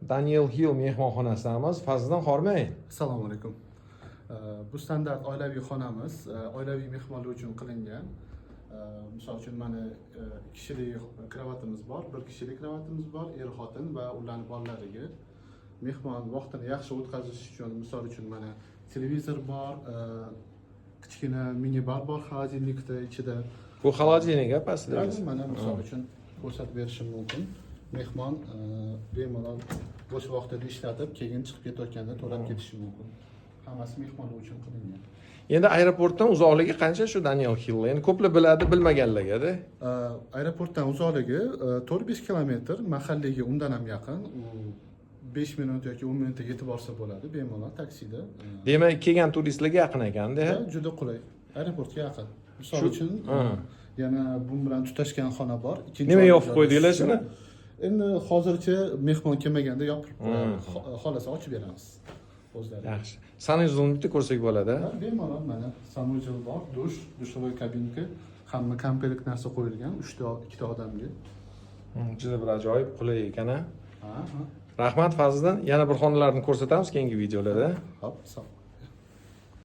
Daniel Hill mehmonxonasidamiz. Fazliddin, hormang. Assalomu alaykum. Bu standart oilaviy xonamiz, oilaviy mehmonlar uchun qilingan. Misol uchun, mana kishilik kravatimiz bor, bir kishilik kravatimiz bor, er xotin va ularning bolalariga. Mehmon vaqtini yaxshi o'tkazish uchun, misol uchun, mana televizor bor, kichkina mini bar bor холодильник da ichida. Bu холодильник aslida. Mana, misol uchun, ko'rsatib berishim mumkin. Mehmon bemalol bo'sh vaqtida ishlatib, keyin chiqib ketayotganda to'lab ketishi mumkin. Hammasi mehmonlar uchun qilingan. Endi aeroportdan uzoqligi qancha shu Daniel Hill? Endi ko'plar biladi, bilmaganlarga-da. Aeroportdan uzoqligi 4-5 kilometr, mahallaga undan ham yaqin. U 5 minut yoki 10 minutda yetib borsa bo'ladi bemalol taksida. Demak, kelgan turistlarga yaqin ekanda. Juda qulay, aeroportga yaqin. Misol uchun, yana bu bilan tutashgan xona bor. Ikkinchi Nima, oylik yopib qo'ydinglar shuni? Endi hozircha mehmon kelmaganda yopib qo'yamiz. Xohlasa ochib beramiz o'zlari. Yaxshi. Санузел ni bitta ko'rsak bo'ladi. Ha, bemalol, mana санузел bor, dush, душевой кабинка, hamma komplekt narsa qo'yilgan uchta, ikkita odamga. Juda bir ajoyib, qulay ekan, a. Ha. Rahmat, Fazliddin. Yana bir xonalarni ko'rsatamiz keyingi videolarda. Hop, sog'.